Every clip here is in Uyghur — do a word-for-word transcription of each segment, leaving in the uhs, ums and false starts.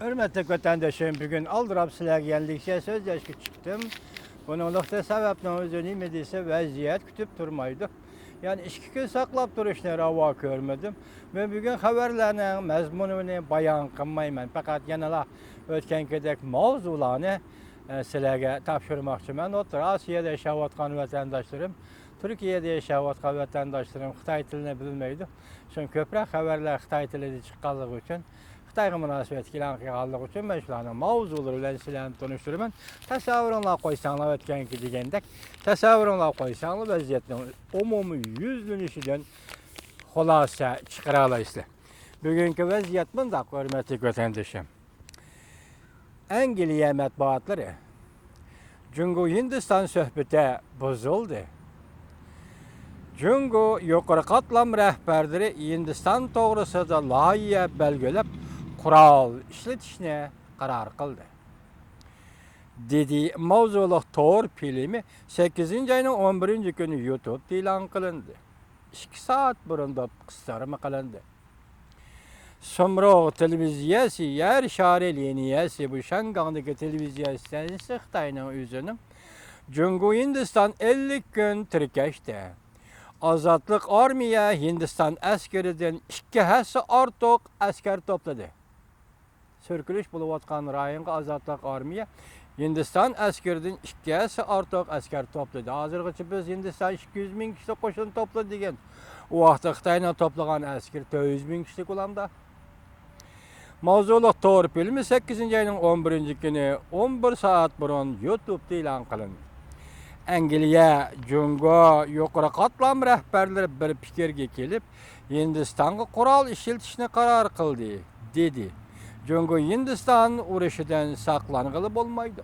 ھۆرمەتلىك ۋەتەنداشلىرىم، بۈگۈن ئالدىراپ سىلەرگە يەنىلىكچە سۆزلەشكە چىقتىم. بۇنىڭلىقتا سەۋەبنىڭ ئۆزى نېمە دېسە، ۋەزىيەت كۈتۈپ تۇرمايدۇ. يەنى ئىككى كۈن ساقلاپ تۇرۇشنى راۋا كۆرمىدىم. مەن بۈگۈن خەۋەرلەرنىڭ مەزمۇنىنى بايان قىلمايمەن، پەقەت يەنىلا ئۆتكەنكىدەك ماۋزۇلارنى، ئە، سىلەرگە تاپشۇرماقچىمەن. ئوتتۇرا ئاسىيادا ياشاۋاتقان ۋەتەنداشلىرىم، تۈركىيەدە ياشاۋاتقان ۋەتەنداشلىرىم خىتاي تىلىنى بىلمەيدۇ. شۇڭا كۆپرەك خەۋەرلەر خىتاي تىلىدا چىققانلىقى ئۈچۈن، خىتايغا مۇناسىۋەتلىك ئېلان قىلغانلىقى ئۈچۈن مەن شۇلارنىڭ ماۋزۇلىرى بىلەن سىلەرنى تونۇشتۇرىمەن. تەسەۋۋۇرۇڭلار قويساڭلار، ئۆتكەنكى دېگەندەك، تەسەۋۋۇرۇڭلار قويساڭلار، ۋەزىيەتنىڭ ئومۇمىي يۈزلىنىشىدىن خۇلاسە چىقىرالايسىلەر. بۈگۈنكى ۋەزىيەت مۇنداق، ھۆرمەتلىك ۋەتەندىشىم. ئەنگلىيە مەتبۇئاتلىرى، جۇڭگو ھىندىستان سۆھبىتى بۇزۇلدى. جۇڭگو يۇقىرى قاتلام رەھبەرلىرى ھىندىستان توغرىسىدا لايىھە بەلگىلەپ، قورال ئىشلىتىشنى قارار قىلدى. دېدى ماۋزۇلۇق تور فىلىمى سەككىزىنچى ئاينىڭ ئون بىرىنچى كۈنى يۇتۇبتا ئېلان قىلىندى. ئىككى سائەت بۇرۇن دوپ قىستۇرما قىلىندى. سۇمرۇغ تېلېۋىزىيەسى يەر شارى لىنىيەسى، بۇ شياڭگاڭدىكى تېلېۋىزىيە ئىستانسىسى خىتاينىڭ ئۆزىنىڭ جۇڭگو ھىندىستان ئەللىك كۈن تىركەشتە، ئازادلىق ئارمىيە ھىندىستان ئەسكىرىدىن ئىككى ھەسسە ئارتۇق ئەسكەر توپلىدى. سۈركىلىش بولۇۋاتقان رايونغا ئازادلىق ئارمىيە ھىندىستان ئەسكىرىدىن ئىككى ھەسسە ئارتۇق ئەسكەر توپلىدى. ھازىرغىچە بىز ھىندىستان ئىككى يۈز مىڭ كىشىلىك قوشۇن توپلىدى دېگەن. ئۇ ۋاقىتتا خىتاينىڭ توپلىغان ئەسكىرى تۆت يۈز مىڭ كىشىلىك بولامدا. ماۋزۇلۇق تور فىلىمى سەككىزىنچى ئاينىڭ ئون بىرىنچى كۈنى ئون بىر سائەت بۇرۇن يۇتۇبتا ئېلان قىلىندى. ئەنگلىيە، جۇڭگو يۇقىرى قاتلام رەھبەرلىرى بىر پىكىرگە كېلىپ، ھىندىستانغا قورال ئىشلىتىشنى قارار قىلدى، دېدى. جۇڭگو ھىندىستان ئۇرۇشىدىن ساقلانغىلى بولمايدۇ.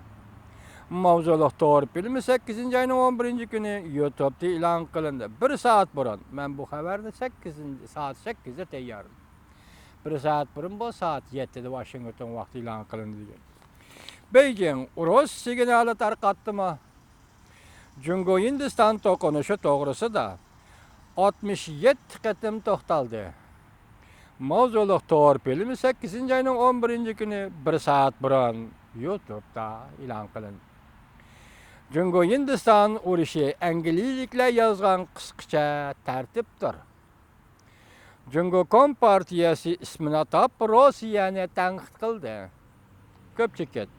ماۋزۇلۇق تور فىلىمى سەككىزىنچى ئاينىڭ ئون بىرىنچى كۈنى يۇتۇبتا ئېلان قىلىندى. بىر سائەت بۇرۇن، مەن بۇ خەۋەرنى سەككىزىنچى، سائەت سەككىزدە تەييارلىدىم. بىر سائەت بۇرۇن بۇ سائەت يەتتىدە ۋاشىنگتون ۋاقتى ئېلان قىلىندى دېگەن. بېيجىڭ، ئۇرۇش سىگنالى تارقاتتىمۇ؟ جۇڭگو ھىندىستان توقۇنۇشى توغرىسىدا ئاتمىش يەتتە قېتىم توختالدى. ماۋزۇلۇق تور فىلىمى سەككىزىنچى ئاينىڭ ئون بىرىنچى كۈنى بىر سائەت بۇرۇن يۇتۇبتا ئېلان قىلىندى. جۇڭگو ھىندىستان ئۇرۇشى ئەنگلىيىلىكلەر يازغان قىسقىچە تەرتىپتۇر. جۇڭگو كومپارتىيەسى ئىسمىنى ئاتاپ روسىيەنى تەنقىد قىلدى. كۆپ چېكىت.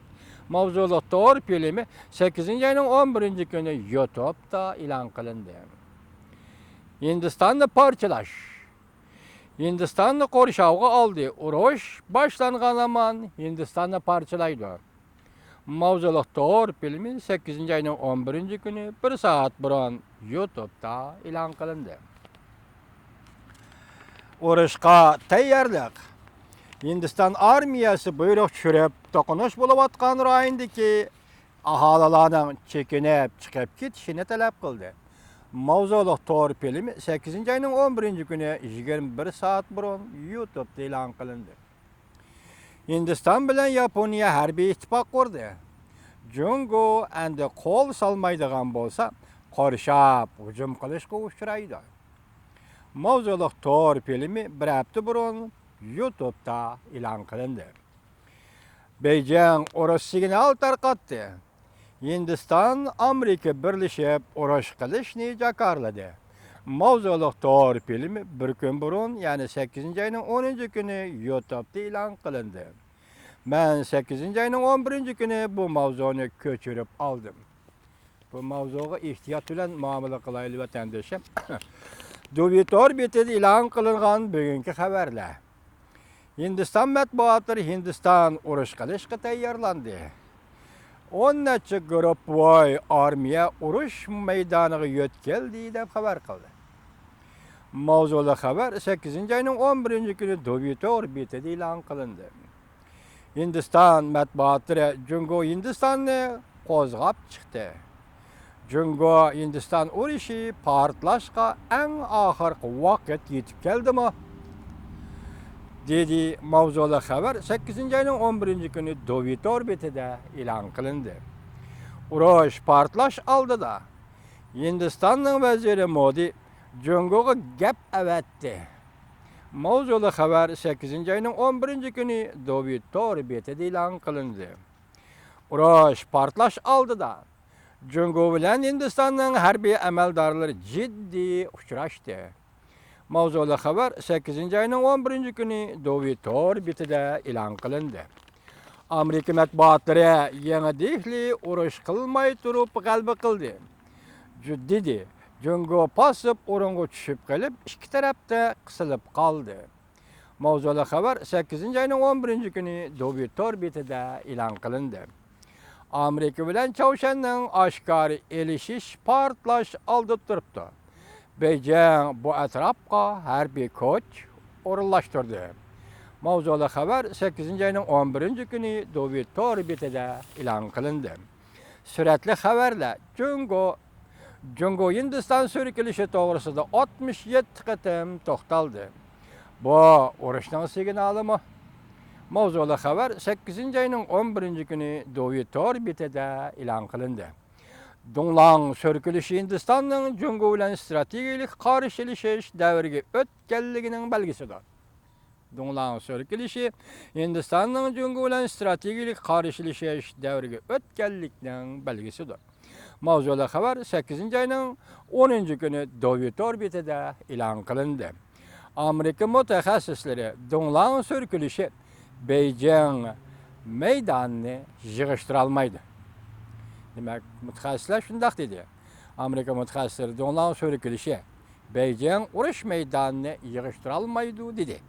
ماۋزۇلۇق تور فىلىمى سەككىزىنچى ئاينىڭ ئون بىرىنچى كۈنى يۇتۇبتا ئېلان قىلىندى. ھىندىستاننى پارچىلاش. ھىندىستاننى قورشاۋغا ئالدى. ئۇرۇش باشلانغان ھامان ھىندىستاننى پارچىلايدۇ. ماۋزۇلۇق تور فىلىمى سەككىزىنچى ئاينىڭ ئون بىرىنچى كۈنى بىر سائەت بۇرۇن يۇتۇبتا ئېلان قىلىندى. ئۇرۇشقا تەييارلىق. ھىندىستان ئارمىيەسى بۇيرۇق چۈشۈرۈپ، توقۇنۇش بولۇۋاتقان رايوندىكى ئاھالىلارنىڭ چېكىنىپ چىقىپ كېتىشىنى تەلەپ قىلدى. ماۋزۇلۇق تور فىلىمى سەككىزىنچى ئاينىڭ ئون بىرىنچى كۈنى يىگىرمە بىر سائەت بۇرۇن يۇتۇبتا ئېلان قىلىندى. ھىندىستان بىلەن ياپونىيە ھەربىي ئىتتىپاق قۇردى. جۇڭگو ئەمدى قول سالمايدىغان بولسا، قورشاپ ھۇجۇم قىلىشقا ئۇچرايدۇ. ماۋزۇلۇق تور فىلىمى بىر ھەپتە بۇرۇن يۇتۇبتا ئېلان قىلىندى. بېيجىڭ ئۇرۇش سىگنالى تارقاتتى. ھىندىستان ئامېرىكا بىرلىشىپ ئۇرۇش قىلىشنى جاكارلىدى. ماۋزۇلۇق تور فىلىمى بىر كۈن بۇرۇن، يەنى سەككىزىنچى ئاينىڭ ئونىنچى كۈنى يۇتۇبتا ئېلان قىلىندى. مەن سەككىزىنچى ئاينىڭ ئون بىرىنچى كۈنى بۇ ماۋزۇنى كۆچۈرۈپ ئالدىم. بۇ ماۋزۇغا ئېھتىيات بىلەن مۇئامىلە قىلايلى، ۋەتەندىشىم. دوۋى تور بېتىدە ئېلان قىلىنغان بۈگۈنكى خەۋەرلەر. ھىندىستان مەتبۇئاتلىرى ھىندىستان ئۇرۇش قىلىشقا تەييارلاندى. ئون نەچچە گۇرۇپپىۋاي ئارمىيە ئۇرۇش مەيدانىغا يۆتكەلدى، دەپ خەۋەر قىلدى. ماۋزۇلۇق خەۋەر سەككىزىنچى ئاينىڭ ئون بىرىنچى كۈنى دوۋى تور بېتىدە ئېلان قىلىندى. ھىندىستان مەتبۇئاتلىرى جۇڭگو ھىندىستاننى قوزغاپ چىقتى. جۇڭگو ھىندىستان ئۇرۇشى پارتلاشقا ئەڭ ئاخىرقى ۋاقىت يېتىپ كەلدىمۇ؟ دېدى. ماۋزۇلۇق خەۋەر سەككىزىنچى ئاينىڭ ئون بىرىنچى كۈنى دوۋى تور بېتىدە ئېلان قىلىندى. ئۇرۇش پارتلاش ئالدىدا ھىندىستاننىڭ ۋەزىرى مودى جۇڭگوغا گەپ ئەۋەتتى. ماۋزۇلۇق خەۋەر سەككىزىنچى ئاينىڭ ئون بىرىنچى كۈنى دوۋى تور بېتىدە ئېلان قىلىندى. ئۇرۇش پارتلاش ئالدىدا جۇڭگو بىلەن ھىندىستاننىڭ ھەربىي ئەمەلدارلىرى جىددىي ئۇچراشتى. ماۋزۇلۇق خەۋەر سەككىزىنچى ئاينىڭ ئون بىرىنچى كۈنى دوۋى تور بېتىدە ئېلان قىلىندى. ئامېرىكا مەتبۇئاتلىرى يېڭى دېھلى ئۇرۇش قىلماي تۇرۇپ غەلىبە قىلدى، جۇ-، دېدى. جۇڭگو پاسسىپ ئورۇنغا چۈشۈپ قېلىپ، ئىككى تەرەپتە قىسىلىپ قالدى. ماۋزۇلۇق خەۋەر سەككىزىنچى ئاينىڭ ئون بىرىنچى كۈنى دوۋى تور بېتىدە ئېلان قىلىندى. ئامېرىكا بىلەن چاۋشيەننىڭ ئاشكارا ئېلىشىش پارتلاش ئالدىدا تۇرۇپتۇ. بېيجىڭ بۇ ئەتراپقا ھەربىي كۈچ ئورۇنلاشتۇردى. ماۋزۇلۇق خەۋەر سەككىزىنچى ئاينىڭ ئون بىرىنچى كۈنى دوۋى تور بېتىدە ئېلان قىلىندى. سۈرەتلىك خەۋەرلەر. جۇڭگو، جۇڭگو ھىندىستان سۈركىلىشى توغرىسىدا ئاتمىش يەتتە قېتىم توختالدى. بۇ ئۇرۇشنىڭ سىگنالىمۇ؟ ماۋزۇلۇق خەۋەر سەككىزىنچى ئاينىڭ ئون بىرىنچى كۈنى دوۋى تور بېتىدە ئېلان قىلىندى. دۇڭلاڭ سۈركىلىشى ھىندىستاننىڭ جۇڭگو بىلەن ستراتېگىيىلىك قارشىلىشىش دەۋرىگە ئۆتكەنلىكىنىڭ بەلگىسىدۇر. دۇڭلاڭ سۈركىلىشى ھىندىستاننىڭ جۇڭگو بىلەن ستراتېگىيىلىك قارشىلىشىش دەۋرىگە ئۆتكەنلىكنىڭ بەلگىسىدۇر. ماۋزۇلۇق خەۋەر سەككىزىنچى ئاينىڭ ئونىنچى كۈنى دوۋى تور بېتىدە ئېلان قىلىندى. ئامېرىكا مۇتەخەسسىسلىرى دۇڭلاڭ سۈركىلىشى بېيجىڭ مەيدانىنى يىغىشتۇرالمايدۇ. دېمەك، مۇتەخەسسىسلەر شۇنداق دېدى. ئامېرىكا مۇتەخەسسىسلىرى دۇڭلاڭ سۈركىلىشى بېيجىڭ ئۇرۇش مەيدانىنى يىغىشتۇرالمايدۇ، دېدى.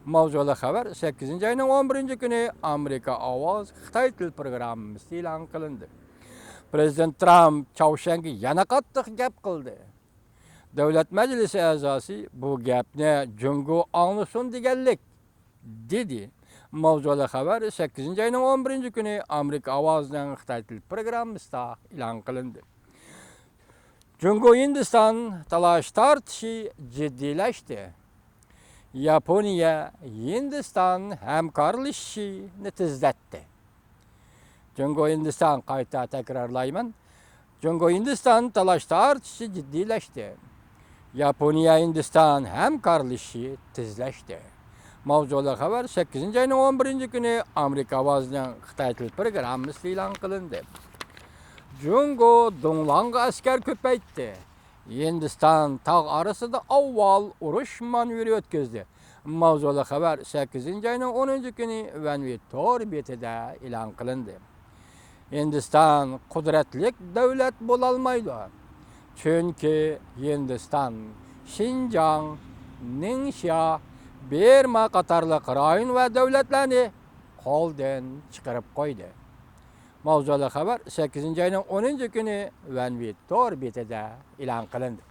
ماۋزۇلۇق خەۋەر سەككىزىنچى ئاينىڭ ئون بىرىنچى كۈنى ئامېرىكا ئاۋاز خىتاي تىل پروگراممىسىدا ئېلان قىلىندى. پىرېزىدېنت ترامپ چاۋشيەنگە يەنە قاتتىق گەپ قىلدى. دۆلەت مەجلىسى ئەزاسى بۇ گەپنى جۇڭگو ئاڭلىسۇن دېگەنلىك، دېدى. ماۋزۇلۇق خەۋەر سەككىزىنچى ئاينىڭ ئون بىرىنچى كۈنى ئامېرىكا ئاۋازىنىڭ خىتاي تىل پروگراممىسىدا ئېلان قىلىندى. جۇڭگو ھىندىستان تالاش تارتىشى جىددىيلەشتى. ياپونىيە ھىندىستان ھەمكارلىشىشىنى تېزلەتتى. جۇڭگو ھىندىستان، قايتا تەكرارلايمەن، جۇڭگو ھىندىستان تالاش تارتىشى جىددىيلەشتى. ياپونىيە ھىندىستان ھەمكارلىشىشى تېزلەشتى. ماۋزۇلۇق خەۋەر سەككىزىنچى ئاينىڭ ئون بىرىنچى كۈنى ئامېرىكا ئاۋازىنىڭ خىتاي تىل پروگراممىسىدا ئېلان قىلىندى. جۇڭگو دۇڭلاڭغا ئەسكەر كۆپەيتتى. ھىندىستان تاغ ئارىسىدا ئاۋۋال ئۇرۇش مانېۋىرى ئۆتكۈزدى. ماۋزۇلۇق خەۋەر سەككىزىنچى ئاينىڭ ئونىنچى كۈنى ۋەنۋى تور بېتىدە ئېلان قىلىندى. ھىندىستان قۇدرەتلىك دۆلەت بولالمايدۇ. چۈنكى ھىندىستان شىنجاڭ، نىڭشيا، بىرما قاتارلىق رايون ۋە دۆلەتلەرنى قولدىن چىقىرىپ قويدى. ماۋزۇلۇق خەۋەر سەككىزىنچى ئاينىڭ ئونىنچى كۈنى ۋەنۋى تور بېتىدە ئېلان قىلىندى.